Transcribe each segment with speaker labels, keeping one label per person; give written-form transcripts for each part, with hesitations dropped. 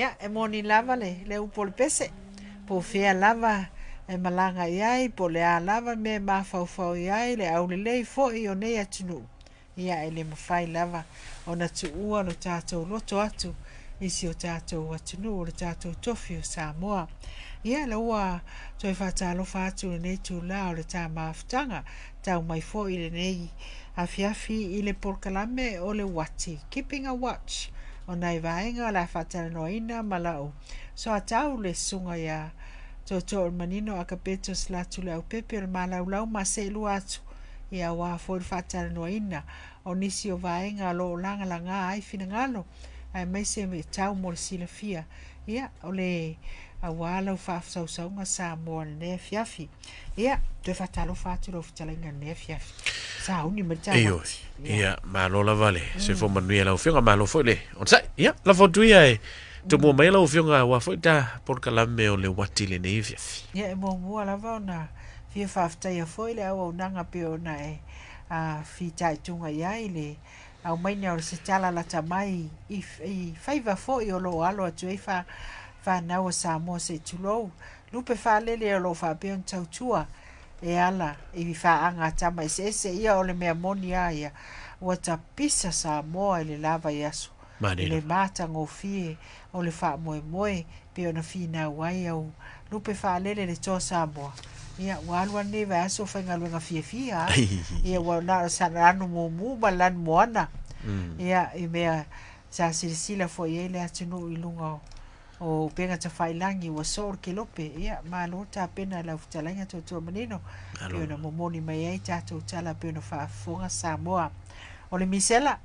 Speaker 1: Ia, e moni lava le, le upu o le pese, po o fea lava e malaga i ai, po o le a lava le mea e mafaufau i ai, le aulelei foi o nei atunuu, ia, e le mafai lava ona tuua lo tatou loto atu i si o tatou atunuu, o le tatou tofi o Samoa. Ia, la ua toe faatalofa atu i lenei itula o le ta mafutaga, tau mai foi i lenei afiafi i le polokalame o le uati, Keeping a Watch O nai vaega o le a faatalanoaina ma lau soatau le susuga ia Tootoolemanino Akabetos Latu Leaupepe o le malaulau ma seelua atu ia aua foi le faatalanoaina o nisi o vaega o lo o lagalaga ai finagalo aemaise e tau mo le silafia ia o le aua lau faasausauga Samoa i lenei afiafi. Ia, toe faatalofa atu lau fetalaiga i lenei afiafi. Sauni mai le
Speaker 2: tauati. Ia, malo lava le soifua manuia lau Afioga, malo foi le onosai. Ia, lafo atu ia e tomua mai lau Afioga aua foi ta polokalame o le uati i lenei afiafi.
Speaker 1: Ia, e muamua lava ona fia faafetaia foi le auaunaga pei ona e fitaituga i ai le aumaiga o se tala lata mai i faiva foi o lo o alo atu ai fanau a Samoa se i tulou lupe faalele o lo o faapea ona tautua e ala i faaga a tama eseese. Ia o le mea moni lava ia, ua tapisa Samoa i le la vaiaso i le matagofie o le faamoemoe pei ona finau ai au lupe faalele le Toa Samoa. Ia, ua alu lava lenei vaiaso o faigaluega fiafia lava. Ia, ua na o le lanu mumu ma le lanu moana. Ia, i mea sa silasila foi i ai le atunuu i luga o o upega tafailagi ua soo le kelope. Ia, malo tapena i lau fetalaiga Tootoo Manino, pei ona momoli mai ai tatou tala pei ona faafofoga Samoa. O le misela,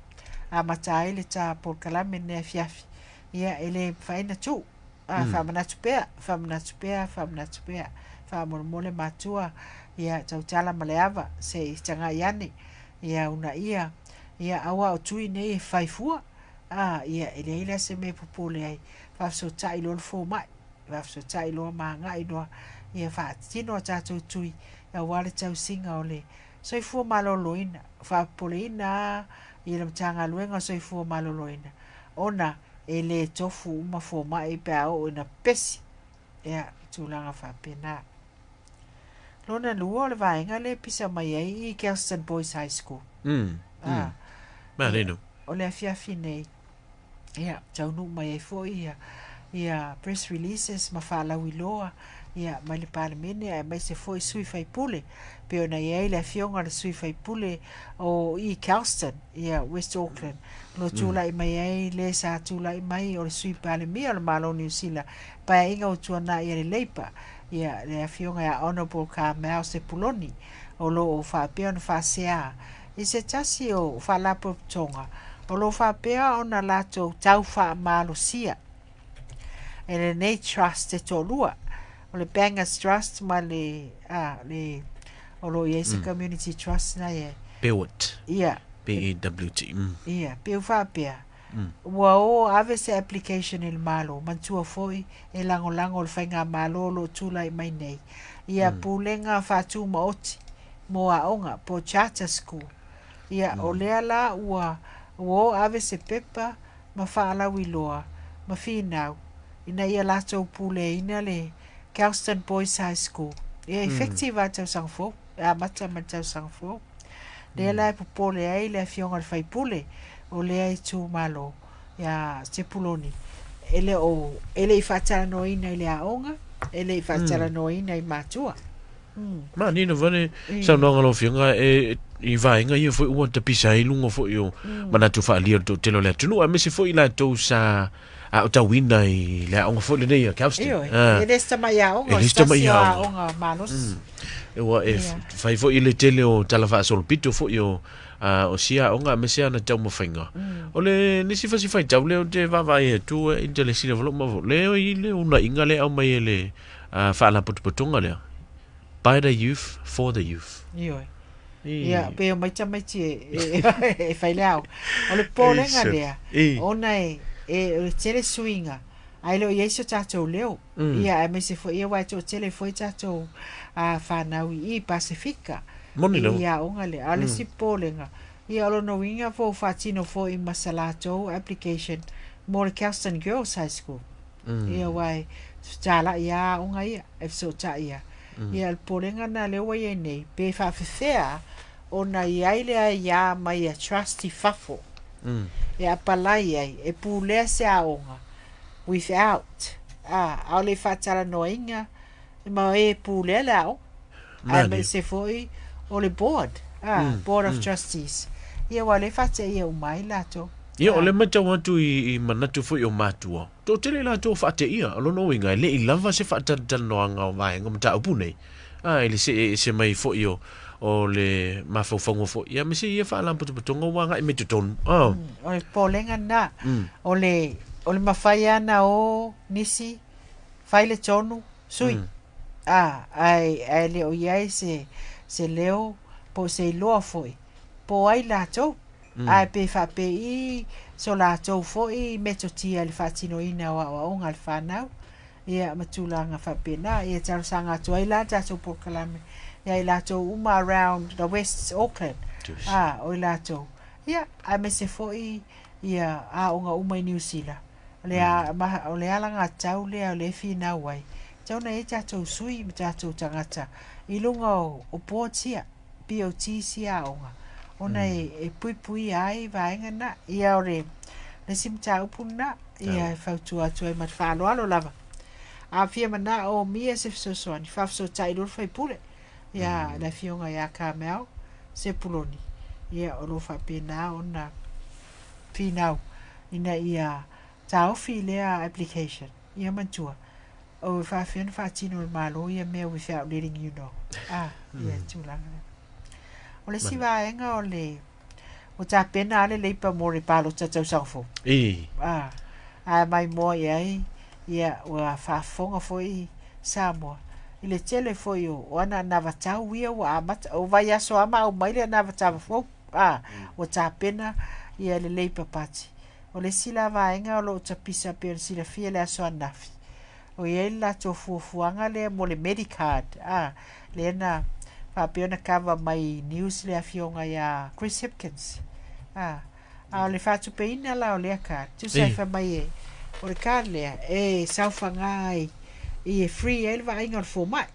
Speaker 1: amata ai le ta polokalame lenei afiafi. Ia, e le mafai ona tuu. A, faamanatu pea, faamanatu pea, faamanatu pea. Faamolemole matua, ia, tautala ma le ava, se i tagai ane, ia unaia, ia, aua o tui nei e fai fua. A, ia, e leai la se mea e popole ai. Faafesootai loa le fomai, faafesootai loa ma agai loa ia faatino a tatou tui aua le tausiga o le soifua maloloina, faapopoleina lava ia le Matagaluega o Soifua Maloloina ona e le tofu uma fomai pe a oo ina pepesi. Ia, tulaga faapena. Lona lua o le vaega lea e pisa mai ai i Kelston Boys High School.
Speaker 2: Ah, Manino.
Speaker 1: O le afiafi nei, ia, taunuu mai ai foi ia, ia press releases ma faalauiloa ia, mai le Palemene aemaise foi sui faipule. Pei ona i ai le afioga i le sui faipule o i Kelston, ia, West Auckland, o lo o tulai mai ai le sa tulai mai o le sui Palemia o le Malo o Niu Sila, paeaiga ua tuanai a le Labour, ia, le afioga ia Honourable Carmel Sepuloni, o lo o faapea ona faasea i se tasi o faalapotopotoga o lo o faapea ona latou tau faamalosia e lenei trust e toalua, o le Bangers Trust ma le, a, le o lo o i ai se community trust na i ai.
Speaker 2: Bewt.
Speaker 1: Ia.
Speaker 2: B-E-W-T.
Speaker 1: Ia, pe ua faapea, ua o ave se application i le Malo, manatua foi e lagolago le faigamalo o lo o tulai mai nei ia pulega faatumaoti mo aoga po o charter school. Ia, o lea la ua ua o ave se pepa ma faalauiloa ma finau ina ia latou puleaina le Kelston Boys High School. Ia, effective lava i le tausaga fou, e amata mai le tausaga fou. Lea la e popole ai le afioga i le faipule o lea itumalo ia Sepuloni, e le o e le i faatalanoaina i le aoga, e le i faatalanoaina i matua.
Speaker 2: Manino foi le saunoaga a lau Afioga e i vaega ia foi ua tapisa ai luga foi o manatu faaalia o le toatele o le atunuu aemaise foi i latou sa aotauina i le aoga foi lenei a Kelston.
Speaker 1: Ioe, e le se tamai aoga, o se tasi o aoga malosi.
Speaker 2: Ua e fai foi i le tele o tala faasolopito foi o o sia aoga aemaise ana taumafaiga. O le nisi fasi faitau lea ou te vaavaai atu e intelesi lava lou mafaufau, lea i le unaiga lea e aumai e le faalapotopotoga lea, by the youth for the youth.
Speaker 1: Ioe. Ia, pe omai tamaiti e, e, e fai le aoga. O le popolega lea, ona e, e, o le tele suiga, ae le o i ai so tatou leo. Ia, aemaise foi, ia, aua e toatele foi tatou fanau i i Pasefika.
Speaker 2: Moni lava.
Speaker 1: I aoga lea. A o le isi popolega, ia, o lona uiga po o faatino foi ma sa latou application mo le Kelston Girls High School. Ia aua e fetalai lava aoga ia, e fesootai lava. Ia o le popolega lena lea ua i ai nei, pe faafefea ona i ai le aia mai a trust i fafo e apalai ai e pulea se aoga without, a, ʻaʻole i faatalanoaina ma e pulea le aoga, aemaise foi o le board, a, board of trustees. Ia aua o lea e faateia uma ai latou.
Speaker 2: Ia, o lea matau atu i manatu foi o matua, toatele latou o faateia, o lona uiga e le i lava se faatalatalanoaga o vaega o mataupu nei, a, i le see ese mai foi o o le mafaufauga foi, ia aemaise ia faalapotopotoga ua agai mai totonu.
Speaker 1: A. O le popolega lena, o le o le mafai lava ona o nisi fai le tonu sui, a, ae ae le o i ai se se leo po o se iloa foi po o ai latou. Ae pe faapei so latou foi metotia i le faatinoina o aoaoga a le fanau, ia ma tulaga faapena. Ia talosaga atu ai la le tatou polokalame ia i latou uma around the West Auckland, a, o i latou, ia, aemaise foi ia aoga uma i Niu Sila. O le, a, ma, o le alagatau lea o lea e finau ai, tatau ona i ai tatou sui ma tatou tagata i luga o, o boards ia. BOT isi aoga ona e puipuia ai vaega na. Ia o le isi mataupu lena ia e fautua atu ai ma le faaaloalo lava. A fia manao omia se fesoasoani, faafesootai loa le faipule ia le afioga ia Carmel Sepuloni. Ia o lo o faapena ona finau ina ia taofi lea application. Ia manatua, O e faafefea ona faatino e le Malo ia mea without letting you know. Ah, ia tulaga lea. O le isi vaega o le ua tapena lava le Labour mo le palota tausaga fou.
Speaker 2: I.
Speaker 1: Ah, ae maimoa i ai, ia ua faafofoga foi Samoa i le tele foi o, o ana anavatau ia ua amata. O vaiaso lava ma aumai le anavatau fou. Ah, ua tapena ia le Labour Party. O le isi la vaega o lo o tapisa pei ona silafia i le aso ananafi, o i ai le latou fuafuaga lea mo le Medicard, a, lea na faapea ona kava mai i news le afioga ia Chris Hipkins, a, a o le faatupeina la o lea card, tusa e fai mai e, o le card lea e saofaga ai i e free ai le vaaiga o le fomai.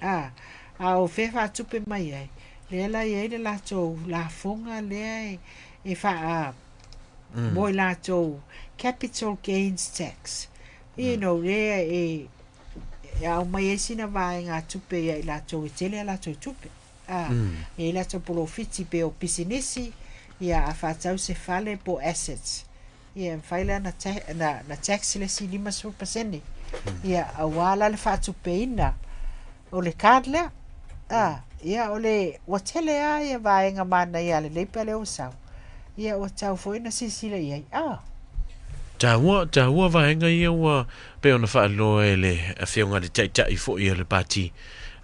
Speaker 1: A, a o fea faatupe mai ai, lea la e i ai le latou lafoga lea e faa mo i latou capital gains tax. You know, lea e, e aumai ai sina vaegatupe ia i latou e tele a latou tupe. A, e i ai latou polofiti pe o pisinisi, ia a faatau se fale po o assets. Ia e mafai la na, ta, na, na tax le isi 50%. Ia aua la le faatupeina o le card lea. A, ia o le, ua tele lava ia vaega manaia a le Labour lea ua sau. Ia ua tatau foi ona silasila i ai. A.
Speaker 2: Taua, taua vaega ia ua pei ona faailoa e le Afioga i le Taitai foi o le Pati.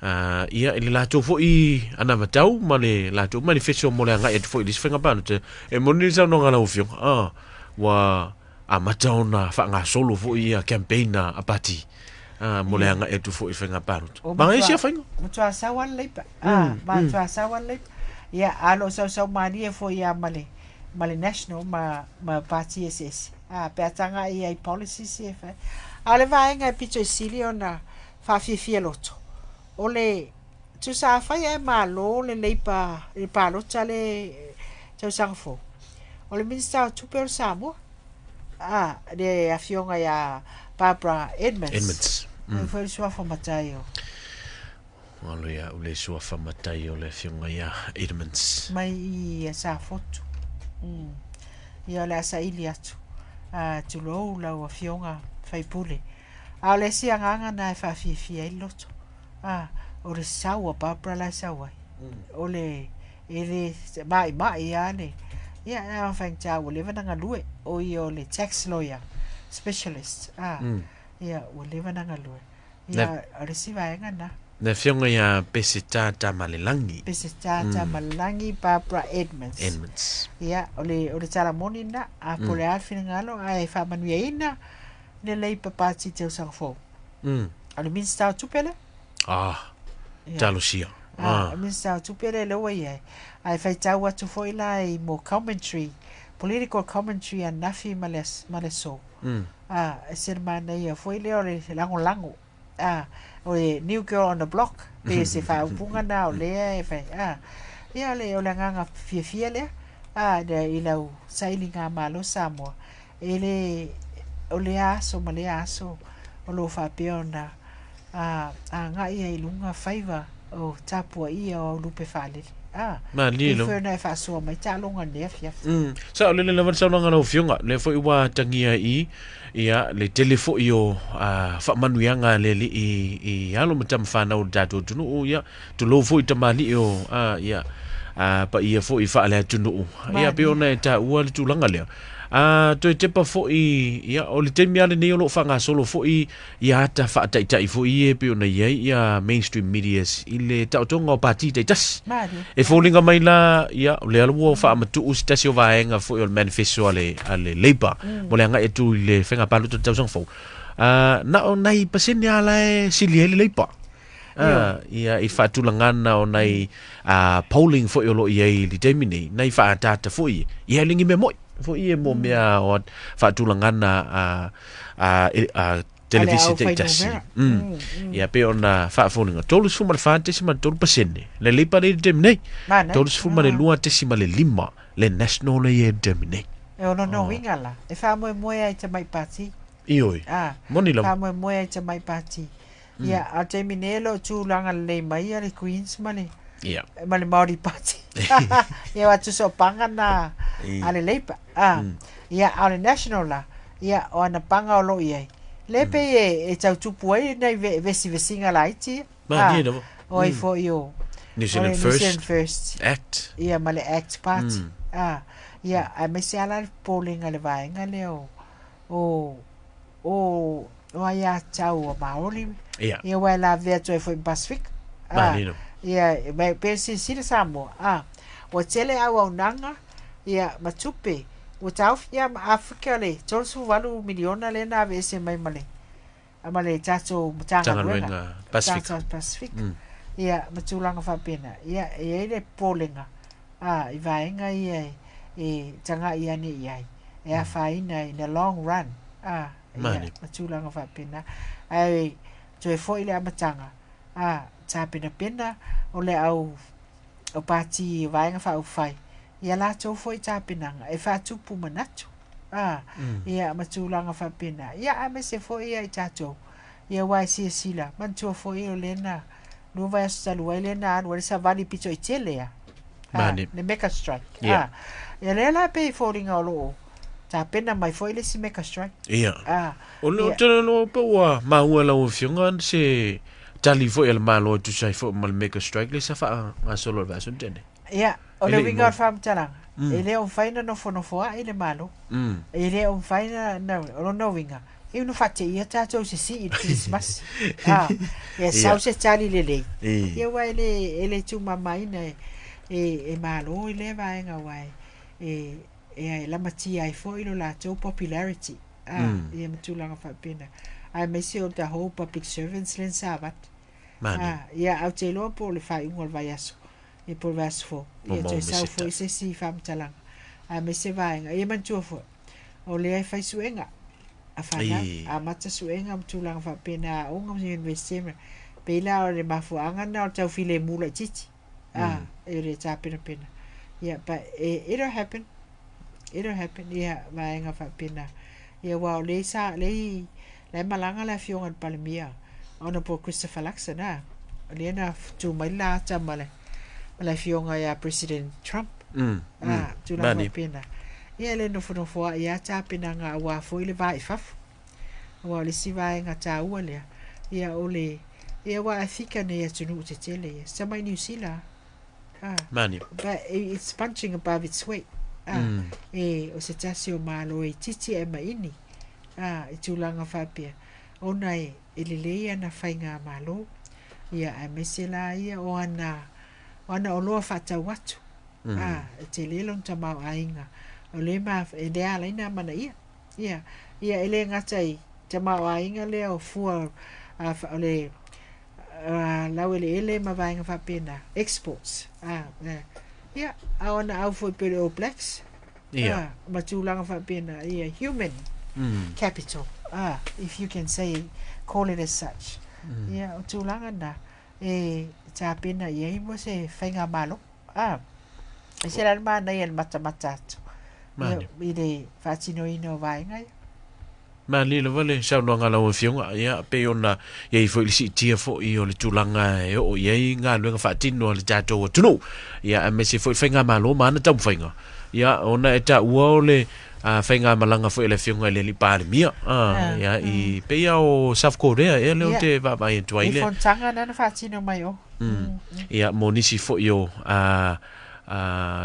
Speaker 2: Uh, ia, i le latou foi anavatau ma le latou manifesto mo le agai atu foi i le isi faiga palota. E moni le saunoaga a lau Afioga, ah, ua amata ona faagasolo foi ia campaign a Pati ah, mo le agai atu foi i faiga palota. Ma isi faiga.
Speaker 1: Matua sau a le Labour. Ah, matua sau a le Labour. Ia, a lo sausau malie foi ia ma le ma le National ma ma Pati eseese. Ah, pe a tagai i ai policies ia e fai. A o le vaega e pito i sili ona faafiafia loto, o le tusa afai ae malo le Labour i le palota le tausaga fou, o le Minista o Tupe o le Samoa, a, le afioga ia Barbara Edmonds.
Speaker 2: Edmonds.
Speaker 1: Mm. Foi le suafa matai o.
Speaker 2: Alo ia u le suafa matai o le afioga ia Edmonds.
Speaker 1: Mai i Safotu. Mm. Ia o le a saili atu. Uh, tulou lau afioga faipule. A o le isi agaga na e faafiafia ai le loto, a, o le sau a Barbara la e sau ai. O le, e le maimai lava le, ia, e faigata ua leva ona galue, o ia o le tax lawyer specialist, a, ia, ua leva ona galue. Ia, o le isi vaega na.
Speaker 2: Le afioga ia Peseta Tamalelagi.
Speaker 1: Peseta Tamalelagi, Barbara Edmonds.
Speaker 2: Edmonds.
Speaker 1: Ia, o le, o le tala moni na, a po o le a le finagalo, ae faamanuiaina le Labour Party tausaga fou. O le Minista o Tupe lea.
Speaker 2: Ah, talosia.
Speaker 1: Ah, o le Minista o Tupe lea lea ua i ai. Ae faitau atu foi la i mo commentary political commentary ananafi ma le ma le aso. A, e se le manaia foi lea o le lagolago, a, o le new girl on the block, pe se faaupuga na o lea e fai, a, ia o le agaga fiafia lea, a, i lau sailiga malo Samoa, e le, o lea aso ma lea aso o lo o faapea ona agai ai i luga faiva o tapuaia o au lupe faalele. A,
Speaker 2: Malie
Speaker 1: pei
Speaker 2: lava.
Speaker 1: foi ona e faasoa mai taaloga i lenei afiafi.
Speaker 2: Sa o lele lava le saunoaga a lau Afioga, lea foi ua tagia i ia le tele foi o faamanuiaga a le Alii i alo ma tama fanau o le tatou atunuu, ia tulou foi tamalii o ia paia foi faale-atunuu. Ia pei
Speaker 1: Malie.
Speaker 2: ona e taua le tulaga lea. A toe tepa foi, ia o le taimi lava lenei o lo o faagasolo foi ia ata faataitai foi ia e pei ona i ai ia mainstream medias i le taotoga o pati taitasi.
Speaker 1: Malie.
Speaker 2: E foliga mai la, ia, o lea ua faamatuu se tasi o vaega foi o le manifesto a le, a le Labour mo le agai atu i le faiga palota o le tausaga fou. Na o nai pasene lava la e sili ai le Labour. Ia, i faatulagana o nai polling foi o lo o i ai i le taimi nei, nai faaataata foi ia, ia e le ni mea moi foi ia mo mea o faatulagana a televise taitasi. Ia pei ona faafoliga 34.3% le Labour lea i le taimi nei,
Speaker 1: Mana.
Speaker 2: 32.5 le National lea i le taimi nei.
Speaker 1: E ono no winga la. E faamoemoe ai tamai pati.
Speaker 2: Ioe.
Speaker 1: A,
Speaker 2: Moni lava.
Speaker 1: faamoemoe ai tamai pati. Ia, a taimi nei e lo o tulaga lelei mai ia le Greens ma le ma le Māori Party. Ia ua tusa o paga na a le Labour. A, ia, a o le National la, ia, o ana paga o lo o i ai. Le pei e tau tupu ai nai vesivesiga laiti ia.
Speaker 2: Malie
Speaker 1: A,
Speaker 2: lava.
Speaker 1: o ai foi o
Speaker 2: New
Speaker 1: o le
Speaker 2: Zealand
Speaker 1: New
Speaker 2: First.
Speaker 1: Zealand First.
Speaker 2: Act.
Speaker 1: Ia, ma le Act Party. A, ia, aemaise lava la le popolega i le vaega lea o o o o aia tau o Māori.
Speaker 2: Ia.
Speaker 1: Ia, ua e lavea atu ai foi ma Pasifika. A,
Speaker 2: Malie lava.
Speaker 1: ia, mai pe silasila Samoa. A, ua tele auaunaga, ia, ma tupe. Ua taofi, ia, ma Afrika le 38 miliona lea na aveese mai ma le ma le tatou Matagaluega.
Speaker 2: Matagaluega Pasifika.
Speaker 1: Tatou Pasifika. Ia, ma tulaga faapena. Ia, e i ai le popolega, a, i vaega ia e tagai ane i ai. E afaina in the long run. A, ia,
Speaker 2: Malie.
Speaker 1: ma tulaga faapena. Ae toe foi le amataga. A, tapenapena o le au o pati vaega faaupufai. Ia latou foi tapenaga e faatupu manatu. A, ia, ma tulaga faapena. Ia, aemaise foi ia i tatou. Ia, aua e silasila, manatua foi o lea na lua vaiaso talu ai lea na alu ai le savali pito i tele a. A,
Speaker 2: Mane.
Speaker 1: le mega strike.
Speaker 2: Ia.
Speaker 1: A, ia lea la pei e foliga o lo o tapena mai foi le isi mega strike.
Speaker 2: Ia.
Speaker 1: A,
Speaker 2: O le
Speaker 1: ia.
Speaker 2: te loa pe ua maua lau Afioga se tali foi a le Malo e tusa ai foi ma le mega strike lea sa faagasolo i le vaiaso na tea nei.
Speaker 1: Ia, o
Speaker 2: E
Speaker 1: le
Speaker 2: le i
Speaker 1: uiga o
Speaker 2: maua.
Speaker 1: le faamatalaga, e le o mafai ona nofonofoa'i le Malo. E le o mafai na, o lona uiga, e ono faateia tatou i se sii i le Kerisimasi. A, ia sau se tali lelei. Ia aua e le, e le tuumamaina e, e, e Malo i lea vaega aua e, e, e lamatia ai foi lo latou popularity. A, ia ma tulaga faapena. Aemaise o the whole public servants lea na sa avatu.
Speaker 2: Mane.
Speaker 1: A, ia, ae ou te iloa po o le faaiuga o le vaiaso, ia po o le vaiaso fou.
Speaker 2: Mo
Speaker 1: Ia
Speaker 2: mau
Speaker 1: toe sau
Speaker 2: me se
Speaker 1: foi
Speaker 2: tali.
Speaker 1: se isi faamatalaga. Aemaise vaega. Ia manatua foi, o lea e fai suega a fanau, amata suega ma tulaga faapena a aoga ma university ma pei la o le mafuaaga lena o le tau filemu laitiiti. A, e le tapenapena. Ia, but it'll happen. It'll happen. Ia, vaega faapena. Ia, aua o lea sa, lea i, la e malaga le afioga i le Palemia, Honourable Christopher Luxon, a, o lea na tu mai le la ata ma le, ma le afioga ia President Trump. A, tulaga
Speaker 2: Mane.
Speaker 1: faapena. Ia, e le nofonofoa'i lava tapenaga aua foi le va i fafo. Aua o le isi vaega taua lea. Ia, o le, ia, aua e fika nei atunuu tetele ia. Sa mai Niu Sila. A,
Speaker 2: Mane.
Speaker 1: but it's punching above its weight. A, e, o se tasi o Malo e itiiti ae maini. A, i tulaga faapea. Ona e, e lelei ana faigamalo. Ia, aemaise la ia o ana, o ana oloa faatau atu. A, e tele lona tamaoaiga. O le ma, e le ala ai na amanaia. Ia, ia, e le gata i tamaoaiga lea o fua, a, o le, a, laueleele ma vaega faapena. Exports. A, ia, a o ana au foi pei o le All Blacks.
Speaker 2: Ia.
Speaker 1: Ah, ma tulaga faapena, ia, human capital, ah, if you can say, call it as such. Ia, o tulaga na e tapena i ai mo se faigamalo. Ah, e se la le manaia i le matamata atu, ia,
Speaker 2: Manaia.
Speaker 1: i le faatinoina o vaega ia.
Speaker 2: Malie lava le saunoaga a lau Afioga, ia, pei ona i ai foi le siitia foi o le tulaga e oo i ai galuega faatino a le tatou atunuu, ia, aemaise foi le faigamalo ma ana taumafaiga, ia, ona e taua o le faigamalaga foi a le Afioga i le Alii Palemia, ia, i pei lava o South Korea ea lea ou te vaavaai atu ai
Speaker 1: I
Speaker 2: le
Speaker 1: fonotaga na na faatino mai o.
Speaker 2: Ia, mo nisi foi o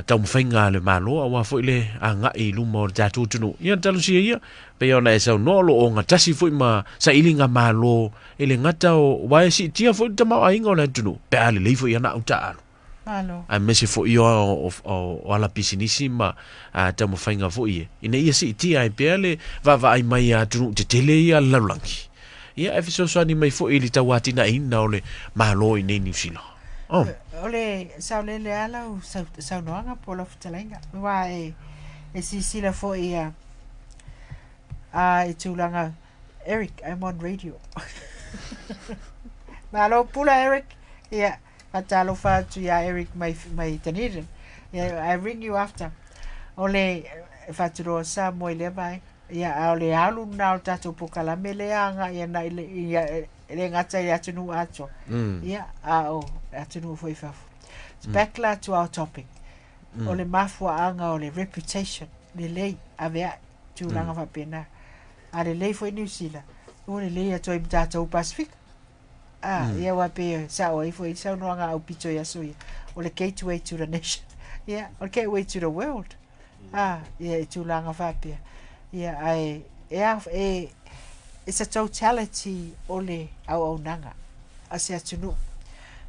Speaker 2: taumafaiga a le Malo aua foi le agai i luma o le tatou atunuu. Ia, talosia ia, pei ona e saunoa o lo o ogatasi foi ma sailiga malo e le gata o aua e siitia foi le tamaoaiga o le atunuu pe a lelei foi ana au taaalo.
Speaker 1: Malo.
Speaker 2: Aemaise foi o, o, o, o ala pisinisi ma taumafaiga foi e, ina ia siitia ai pea le vaavaai mai a atunuu tetele ia a le lalolagi. Ia, e fesoasoani mai foi i le tauatinaeina o le Malo i nei Niu Sila. Oh.
Speaker 1: O le saolele lava lau saunoaga po o lau fetalaiga, aua e, e silasila foi ia i tulaga Eric, I'm on radio. Malo pula Eric. Ia, faatalofa atu ia Eric mai, mai Dunedin. Yeah, I ring you after. O le faatuloa Samoa i lea vaega. Ia, a o le alu lena o le tatou polokalame lea agai ana i le, ia, e le gata i le atunuu atoa. Ia, a o le atunuu foi i fafo. Back la to our topic. O le mafuaaga o le reputation, lelei, avea'i, tulaga faapena. A lelei foi Niu Sila, ua lelei atu ai ma tatou Pasefika. Ah, ia aua pei e sao ai foi le saunoaga a aupito i aso ia, o le gateway to the nation. Ia, o le gateway to the world. Ah, ia i tulaga faapea. Ia, ae, e a, e, it's a totality o le auaunaga a se atunuu.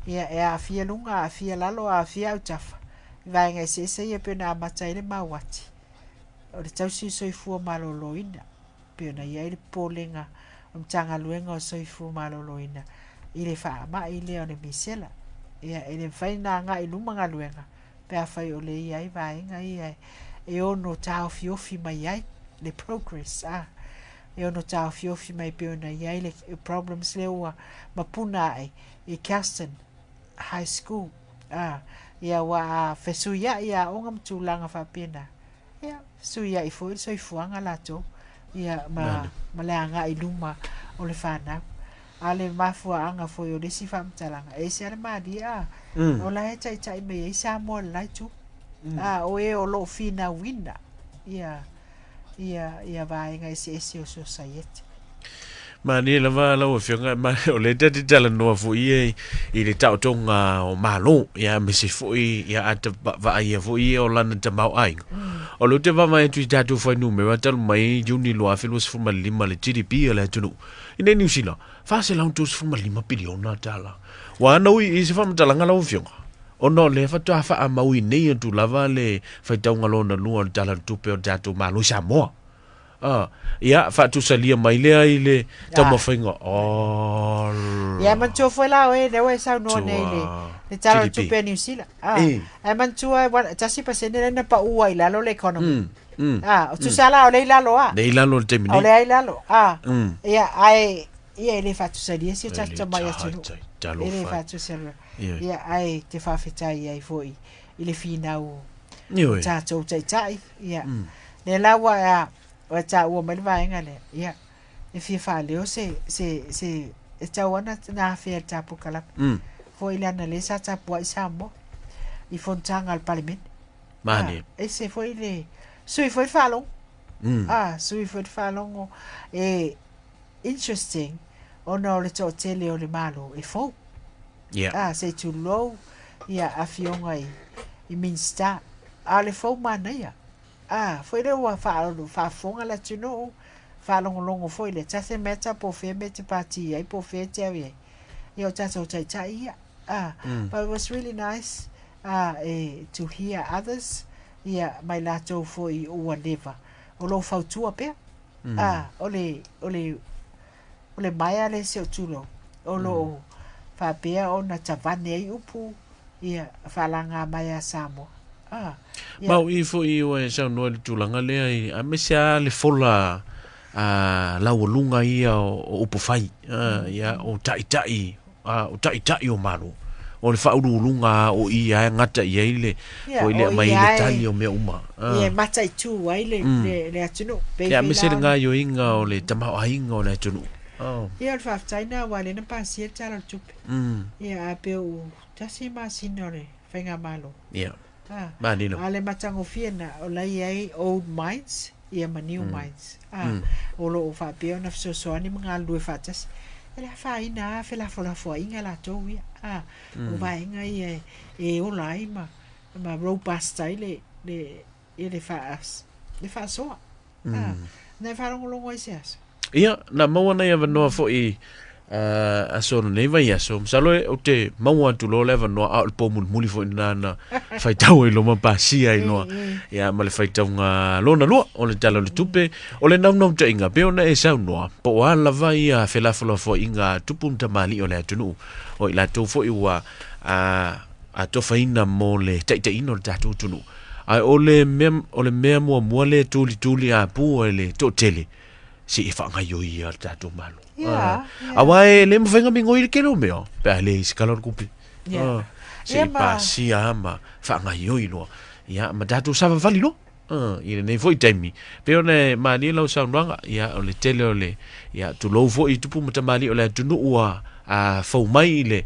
Speaker 1: Ia, e aafia luga, aafia lalo, aafia autafa, i vaega eseese ia pei ona amata ai le mauati o le tausi o soifua maloloina, pei ona i ai le popolega o le Matagaluega o Soifua Maloloina i le faamai lea o le misela. Ia, e le mafai ona agai i luma galuega pe afai o le i ai vaega ia e ono taofiofi mai ai le progress, a, e ono taofiofi mai pei ona i ai le problems lea ua mapuna ae i Kelston High School, a, ia ua a fesuiai aoga ma tulaga faapena, ia, fesuiai foi le soifuaga latou, ia, ma, ma le agai i luma o le fanau. A le mafuaaga foi o le isi faamatalaga, e ese lava le malie, a, o la e taitai mai ai Samoa i le la itu. A, o e o lo o finauina ia, ia, ia vaega eseese o sosaiete.
Speaker 2: Malie lava lau Afioga, ma o lea ta te talanoa foi e i le taotoga o Malo, ia aemaise foi ia a ta vaaia foi ia o lana tamaoaiga. O lea ou te vaavaai atu i tatou fuainumera talu mai Iuni 2025 le GDP a le atunuu i nei Niu Sila, 435 piliona tala. Ua ana ui i se faamatalaga lau Afioga, ona o lea faatoa faamau i nei atu lava le faitauga lona lua o le Tala o le Tupe o le tatou Malo i Samoa. Ah, ia, faatusalia mai lea i le taumafaiga. Oh,
Speaker 1: Ia, manatua foi la oe, lea ua e saunoa nei i le, le Tala o le
Speaker 2: GDP.
Speaker 1: Tupe a Niu Sila. Ah,
Speaker 2: Eh.
Speaker 1: ae manatua, 1% lea na pau ai i lalo le economy. Ah, o tusa la o lea i lalo a.
Speaker 2: Lea i lalo i le taimi
Speaker 1: O
Speaker 2: nei.
Speaker 1: lea i lalo. Ah, ia, ae, ia e le faatusalia si o
Speaker 2: E
Speaker 1: tatou
Speaker 2: le
Speaker 1: tamai atunuu.
Speaker 2: tai,
Speaker 1: E le
Speaker 2: talofa.
Speaker 1: faatusalia.
Speaker 2: Ia.
Speaker 1: Ia, ae te faafetai ai foi i le finau o
Speaker 2: Ioe.
Speaker 1: tatou taitai. Ia, lea la ua a, ua taua mai le vaega lea. Ia, e fia faaleo se, se, se, e tau ana na afea i le ta polokalame. Foi le ana lea sa tapuai Samoa i fonotaga a le Palemene.
Speaker 2: Mane.
Speaker 1: Ah, ese foi le sui foi le faalogo. Ah, sui foi le faalogo. E interesting ona o le toatele o le Malo e fou.
Speaker 2: Yeah.
Speaker 1: Ah, se i tulou ia afioga i, i Minista. A o le fou manaia. Ah, foi lea ua faafofoga le atunuu, faalogologo foi le doesn't matter po o fea mea e te pati ai, po o fea e te ave ai. Ia o tatou taitai ia. Ah, but it was really nice ah, e, to hear others ia mai latou foi ua leva o lo o fautua pea. Ah, o le, o le, o le maea lea si ou tulou, o lo o faapea ona tavane ai upu ia faalaga mai a Samoa. A, ia.
Speaker 2: Ma o i foi ua e saunoa i le tulaga lea i, aemaise lava le fola a laualuga ia o upufai, a, ia, o taitai, a, o taitai o Malo. O le faauluuluga lava o i lava e gata i ai le,
Speaker 1: Ia,
Speaker 2: foi lea
Speaker 1: o
Speaker 2: aumai
Speaker 1: i
Speaker 2: ai le
Speaker 1: lava
Speaker 2: tali o mea uma.
Speaker 1: e, ia, e
Speaker 2: A.
Speaker 1: mataitu ai le, le, le atunuu. Pei
Speaker 2: Ia,
Speaker 1: foi
Speaker 2: aemaise
Speaker 1: la
Speaker 2: le
Speaker 1: ona.
Speaker 2: gaoioiga o le tamaoaiga o le atunuu. Oh.
Speaker 1: Ia, o le faafetai lena aua o lea na pasia le Tala o le Tupe. Ia, ae pei ua tasi masina o le faigamalo.
Speaker 2: Ia,
Speaker 1: A,
Speaker 2: manino.
Speaker 1: a o le matagofie lena, o la e i ai old mines ia ma new mines. A, o lo o faapea ona fesoasoani ma galulue faatasi. E le afaina lava felafolafoaiga latou ia. A, o vaega ia e ola ai ma ma robust ai le le ia le faa le faasoa. A, na e faalogologo ai se aso.
Speaker 2: Ia, na maua nai avanoa foi aso o lenei vaiaso. Masalo e, ou te maua atu loa le avanoa, a o le pō mulimuli foi lena na faitau ai loa ma pasia ai loa. Ia, ma le faitauga lona lua o le Tala o le Tupe. O le naunautaiga, pei ona e saunoa, po o a lava ia felafolafoaiga a tupu ma tamalii o le atunuu, o i latou foi ua atofaina mo le taitaiina o le tatou atunuu. Ae o le mea, o le mea muamua lea e tulituli apua i le toatele, se i faagaoioia le tatou Malo.
Speaker 1: Ia, ia.
Speaker 2: Aua e le mafai ona migoi le tele o mea, pe a leai se tala o le tupe.
Speaker 1: Ia.
Speaker 2: Se
Speaker 1: Ia
Speaker 2: i
Speaker 1: ma.
Speaker 2: pasia ma faagaoioi loa. Ia, ma tatou savavali loa. I lenei foi taimi, pei ona e malie lau saunoaga, ia, o le tele o le, ia, tulou foi i tupu ma tamalii o le atunuu ua fou mai i le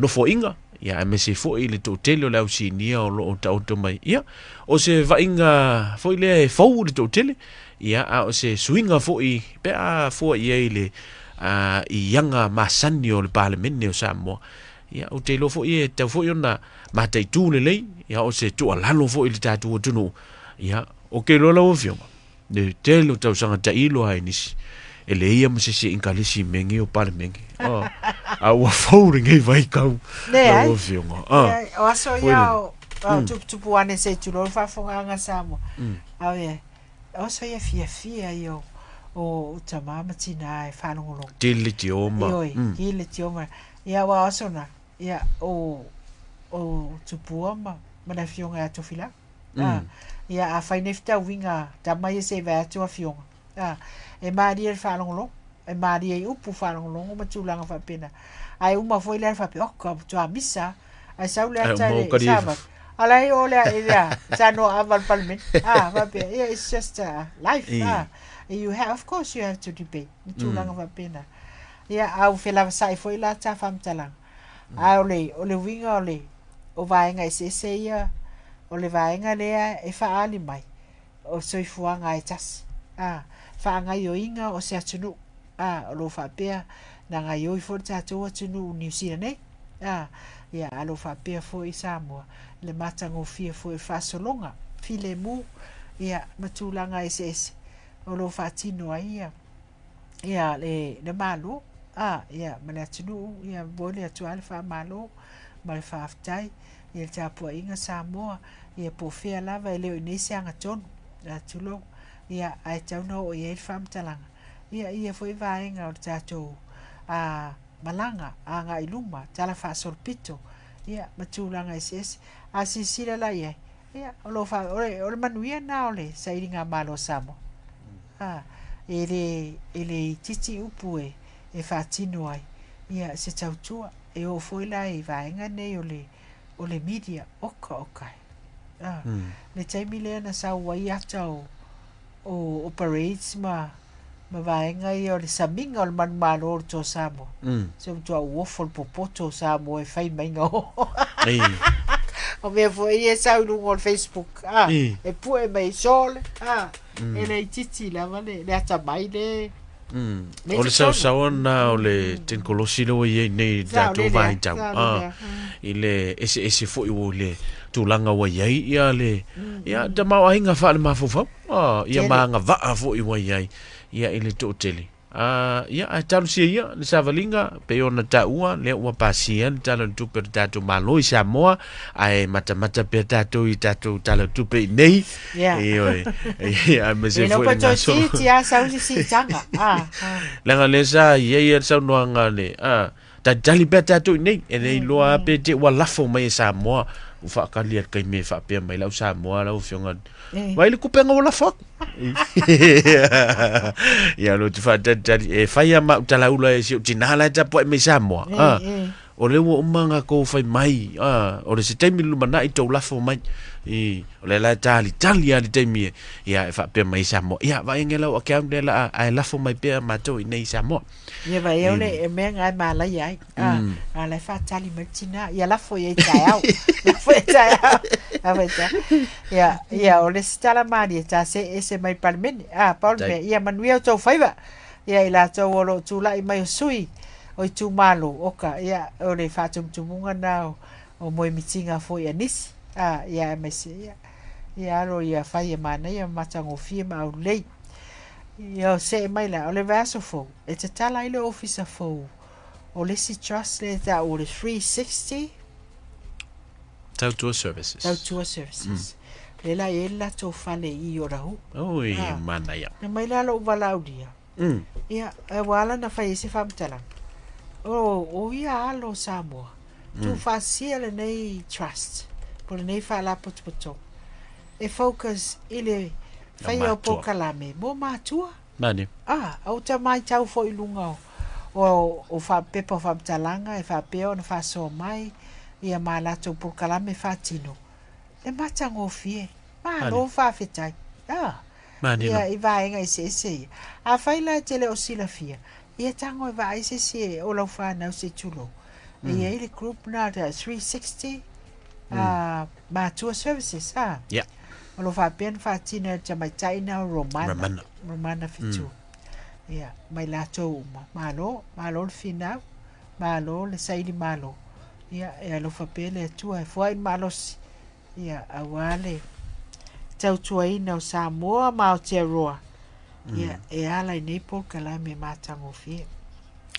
Speaker 2: nofoaiga, ia, aemaise foi i le toatele o le au sinia o lo o taoto mai. Ia, o se vaaiga foi lea e fou i le toatele, ia, a o se suiga foi pe a fua i ai i le i aga masani o le Palemene o Samoa. Ia, ou te iloa foi e tatau foi ona mataitu lelei, ia, o se tuualalo foi i le tatou atunuu. Ia, ou te iloa lau Afioga, le tele o tausaga tailo lava i nisi, e leai lava ma se isi e inkalisi i mea nei o Palemene. A ua fou lenei vaitau lau
Speaker 1: Leai.
Speaker 2: Afioga.
Speaker 1: Leai. O aso
Speaker 2: Foi
Speaker 1: ia
Speaker 2: lele.
Speaker 1: o, o tuputupu ane se i tulou le faafofogaaga a Samoa. Au ia, o aso ia fiafia ia o, o tama ma tina e faalogologo.
Speaker 2: Tele tioma.
Speaker 1: Ioe, tele tioma. Ia, aua o aso na, ia, o, o Tupua ma, ma le afioga ia Tofilau. A, ia, a fai nei fetauiga tama ia se i vae atu afioga. A, e malie le faalogologo, e malie i upu faalogologo ma tulaga faapena. Ae uma foi lea faapea, oh, ka matua misa. Ae sau le
Speaker 2: Ae
Speaker 1: ata
Speaker 2: uma o
Speaker 1: le
Speaker 2: kari e
Speaker 1: savali. A la e o lea e lea, sa noa ava le Palemene. A, faapea, yeah, it's just life. A, you have, of course you have to debate. Ma tulaga faapena. Ia, a ua felavasai foi la ta faamatalaga. Ae o le, o le uiga o le, o vaega eseese ia, o le vaega lea e faaali mai, o soifuaga e tasi. A, faagaoioiga o se atunuu. A, o lo o faapea na gaoioi foi le tatou atunuu Niu Sila nei. A, ia, a lo o faapea foi Samoa, le matagofie foi o le faasologa, filemu, ia, ma tulaga eseese o lo o faatino ai ia, ia le, le Malo, a, ia, ma le atunuu, ia, momoli atu lava le faamalo ma le faafetai i le tapuaiga Samoa, ia po o fea lava e le o i nei se agatonu, a tulou, ia, ae tatau ona oo i ai le faamatalaga, ia, ia foi vaega o le tatou malaga agai i luma, tala faasolopito, ia, ma tulaga eseese. A silasila la i ai, ia, o lo o faa, o le, o le manuia lena o le sailiga malo a Samoa. A, e le, e le itiiti upu e, e faatino ai, ia, se tautua. E oo foi la i vaega nei o le, o le media, oka oka e. A, le taimi lea na sau ai ata o, o, o parades ma, ma vaega ia o le samiga o le manumalo o le Toa Samoa. Se matua uofo le popoto o Samoa e fai maiga o. O mea foi ia e sau i luga o le Facebook. A, e pue mai sole. A, e le itiiti lava le, le atamai le, le
Speaker 2: O le
Speaker 1: totonu.
Speaker 2: saosaoa lena o le tenikolosi lea ua i ai nei i le
Speaker 1: Sao
Speaker 2: tatou
Speaker 1: le lea,
Speaker 2: vaitau.
Speaker 1: sao le lea.
Speaker 2: I le eseese foi ua i le tulaga ua i ai ia le, ia tamaoaiga faalemafaufau. Ia
Speaker 1: Tele.
Speaker 2: ma agavaa foi ua i ai ia i le toatele. Ia, ae talosia ia le savaliga pei ona taua lea ua pasia le Tala o le Tupe o le tatou Malo i Samoa, ae matamata pea tatou i tatou Tala o le Tupe i nei.
Speaker 1: Ia.
Speaker 2: Ioe. Ia, aemaise
Speaker 1: E le
Speaker 2: foi
Speaker 1: pa
Speaker 2: le
Speaker 1: toe
Speaker 2: gasolo.
Speaker 1: titi lava sau se siitaga. A, a.
Speaker 2: Leaga lea sa i ai le saunoaga a le, talitali pea tatou i nei, e le iloa lava pe te ua lafo mai e Samoa Ua faatali a le taimi e faapea mai lau Samoa lau afioga. Vai le kupenga ua lafo atu. Ia lo te faatalitali e fai a mau talaula e si o tina la e tapuai mai Samoa. Ah. O lea ua uma ona kou fai mai, ah, o le se taimi lumanai tou lafo mai. I, o lea la e talitali a le taimi e, ia e faapea mai Samoa. Ia, vaai ane lau account lea la a, ae lafo mai pea matou i nei Samoa.
Speaker 1: Ia vaai o le e mea nga e malaia ai. Ah, a la e faatali mai le tina. Ia lafo i ai taeao. Lafo i ai taeao. Lafo i ai taeao. Ia, ia o le isi tala malie ta se ese mai Palemene. Ah, pau le mea, ia manuia o tou faiva. Ia i latou o lo o tulai mai o sui o itumalo, oka, ia, o le faatumutumuga na o, o moemitiga foi a nisi. Ah, ia aemaise, ia, ia alo ia fai e manaia ma matagofie ma aulelei. Ia o see mai la, o le vaiaso fou, e tatala ai le ofisa fou o le isi trust lea e tau o le 360
Speaker 2: Tautua Services.
Speaker 1: Tautua Services. Lea la e i ai le latou fale i Otahuhu.
Speaker 2: Oi, manaia.
Speaker 1: Na mai la lou valaaulia. Ia, ua ala ona fai ai se faamatalaga. O, o ia alo o Samoa, tuufaatasia lenei trust, po o lenei faalapotopotoga, e focus i le faia o polokalame mo matua.
Speaker 2: Mani.
Speaker 1: Ah, ou te matau foi i luga o, o, o pepa o faamatalaga e faapea ona faasoa mai ia ma latou polokalame faatino. Le matagofie. Malo faafetai. Ah.
Speaker 2: Manino.
Speaker 1: Ia, i vaega eseese ia. Afai la e te le o silafia, ia tago e vaai se isi e, o lau fanau se i tulou. E i ai le group na 360 Matua Services, ha?
Speaker 2: Yeah.
Speaker 1: O lo faapea na faatino e le tamaitai na o Romana.
Speaker 2: Romana.
Speaker 1: Romana Fetu. Ia, mai latou uma. Malo, malo le finau, malo le saili malo. Ia, e alofa pea le Atua e foai le malosi. Ia, aua le tautuaina o Samoa ma Aotearoa. Ia, e ala i nei polokalame matagofie.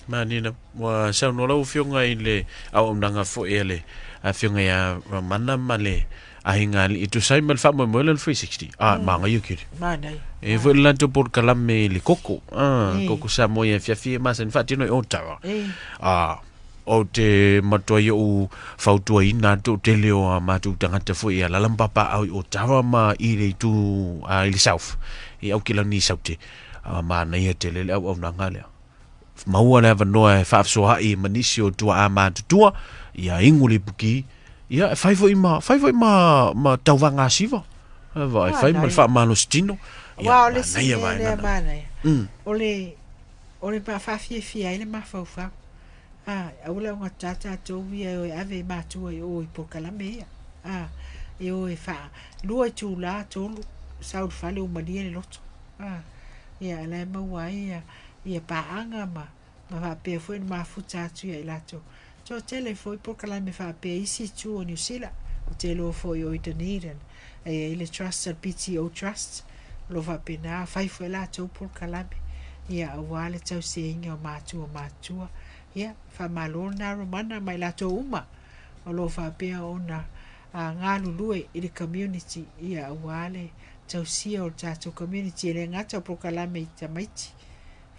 Speaker 2: Manina, ua saunoa lau Afioga i le auaunaga foi a le Afioga ia Ramana ma le Aiga Alii e tusa ai ma le faamoemoe lea o le 360. Ah, manaia kiri.
Speaker 1: Manaia.
Speaker 2: E foi le latou polokalame i le koko. Ah, koko Samoa i afiafi e masani faatino i Otawa. Ah, ou te matua i ou fautuaina atu o tele o a matou tagata foi i alaala ma papaaao i Otawa ma i le itu i le South, i Aukilani i Saute. Ah, manaia tele le auaunaga lea. Maua le avanoa e faasoaai ma nisi o tuaa matutua, ia ingu le ipuki, ia e fai foi ma, fai foi ma, ma tauvaga asiva. E vaai, fai ma le faamalosi tino.
Speaker 1: Ia, Aua o le isi mea lea manaia, o le, o le faafiafia ai le mafaufau. A, aua le augata tatou ia e o e ave matua i o i polokalame ia. A, e o e faa, 2 itula, 3, sau i le fale ua malie le loto. A, ia, la e maua ai ia, ia paaga ma, ma faapea foi ona mafuta atu ia i latou. Toatele foi polokalame faapea i isi itu o Niu Sila, ou te iloa foi o i Dunedin, e i ai le trust a le PTO Trust, o lo o faapena, fai foi latou polokalame, ia aua le tausiaina o matua matutua. Ia, faamalo lena Romana ma i latou uma o lo o faapea ona galulue i le community, ia aua le tausia o le tatou community, e le gata o polokalame i tamaiti,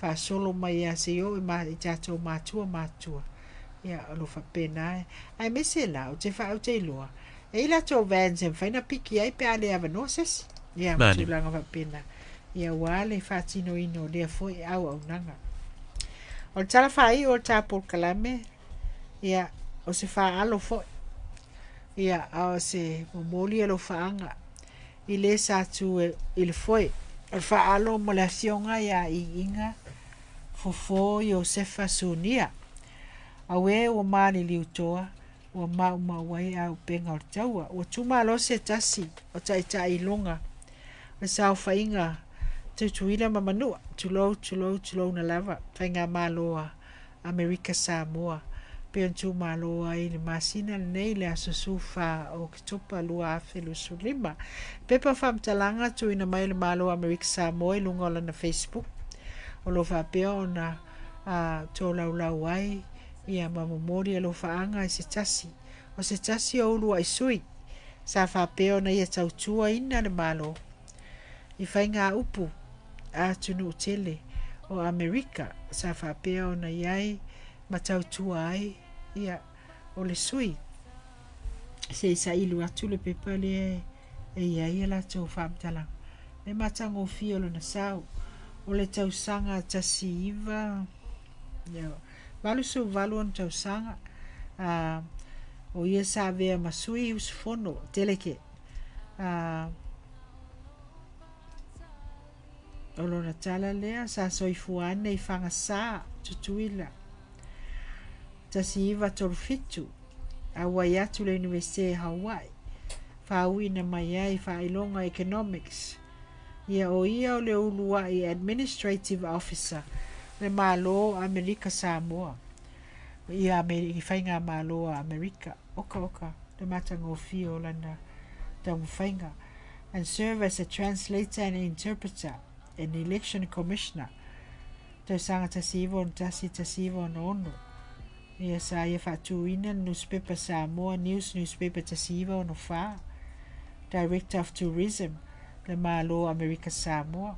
Speaker 1: faasolo mai lava seia oo i tatou matua matutua, ia o lo o faapena. Aemaise la, ou te ou te iloa, e i ai latou vans e mafai ona piki ai pe a le avanoa se isi, ia ma tulaga faapena, ia aua le faatinoina o lea foi auaunaga. O le tala faaiu o le ta polokalame, ia, o se faaalo foi, ia, a o se momoli alofaaga i le sa tu i le foe. O le faaalo mo le afioga ia Iiga Fofo Iosefa Sunia. Auē ua maliliu toa, ua maumau ai aupega o le taua. Ua tumalo se tasi o taitai iloga o le saofaiga Tutuila ma Manua, tulou, tulou, tulouna lava, Faigamalo a Amerika Samoa, pei ona tumalo ai i le masina lenei i le aso 14 o Oketopa 2025. Pepa faamatalaga tuuina mai e le Malo o Amerika Samoa i luga o lana Facebook, o lo o faapea ona tolaulau ai ia ma momoli alofaaga i se tasi o se tasi o uluai sui sa faapea ona ia tautuaina le Malo i faigaupu a atunuu tele o Amerika sa faapea ona i ai ma tautua ai ia o le sui. Se i saili atu le pepa lea e i ai a latou faamatalaga. Le matagofie o lona sao o le tausaga 19 88 ona tausaga, o ia sa avea ma sui usufono delegate. O lona tala lea sa soifua ane i Fagasā, Tutuila, 1937, auai atu le Iunivesite Hawaii, faauuina mai ai faailoga Economics. Ia o ia o le uluai Administrative Officer le Malo Amerika Samoa. Ia i Faigamalo a Amerika. Oka oka le matagofie o lana taumafaiga. And serve as a translator and interpreter and election commissioner. Tausaga 1961 1966. Ia sa ia faatuina le newspaper Samoa News Newspaper 1964. Director of Tourism le Malo Amerika Samoa.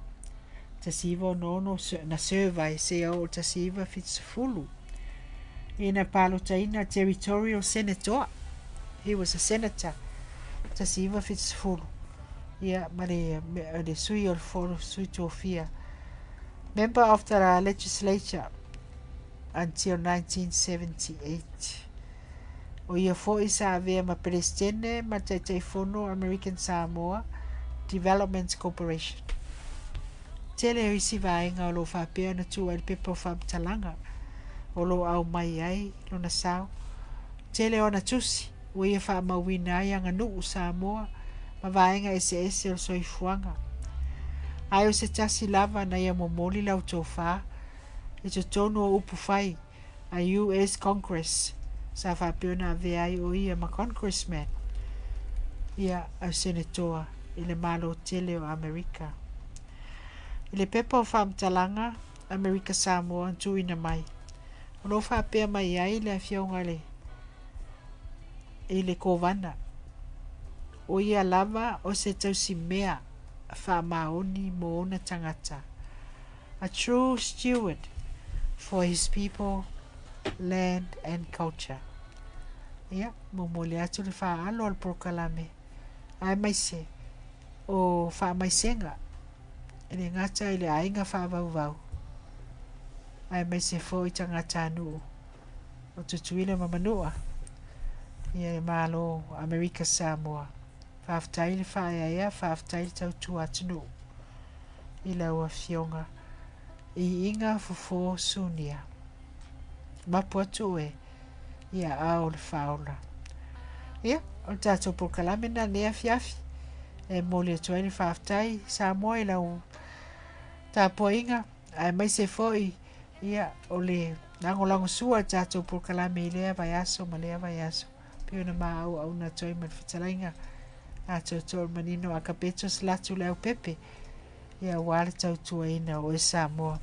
Speaker 1: 1966 na serve ai seia oo 1970. Ina palotaina Territorial Senator. He was a senator. 1970. Ia ma le sui o le fono sui tofia. Member of the legislature until 1978. O ia foi sa avea ma Peresetene ma Taitaifono American Samoa Development Corporation. Tele o isi vaega o lo o faapea ona tuu ai le pepa o faamatalaga o lo o aumai ai lona sao. Tele o ana tusi ua ia faamauina ai aganuu Samoa ma vaega eseese o le soifuaga. Ae o se tasi lava na ia momoli lau tofa i totonu o upu fai a US Congress sa faapea ona avea ai o ia ma Congressman ia au Senetoa i le Malo tele o Amerika. I le pepa o faamatalaga Amerika Samoa na tuuina mai, o lo o faapea mai ai le afioga i le i le Kovana, o ia lava o se tausimea faamaoni mo ona tagata, a true steward for his people, land and culture. Ia, momoli atu le faaalo a le polokalame, aemaise o faamaisega e le gata i le aiga faavauvau, aemaise foi tagatanuu o Tutuila ma Manua, ia le Malo Amerika Samoa. Faafetai le faaeaea, faafetai le tautua atunuu i lau Afioga Iiga Fofo Sunia. Mapu atu oe i aao o le Faaola. Ia, o le tatou polokalame lena i lenei afiafi e momoli atu ai le faafetai Samoa i lau tapuaiga aemaise foi ia o le lagolagosua i le tatou polokalame i lea vaiaso ma lea vaiaso pei ona ma auauna atu ai ma le fetalaiga atoatoa o le manino a Kapetos Latu le Aupepe ia aua le tautuaina o oe Samoa.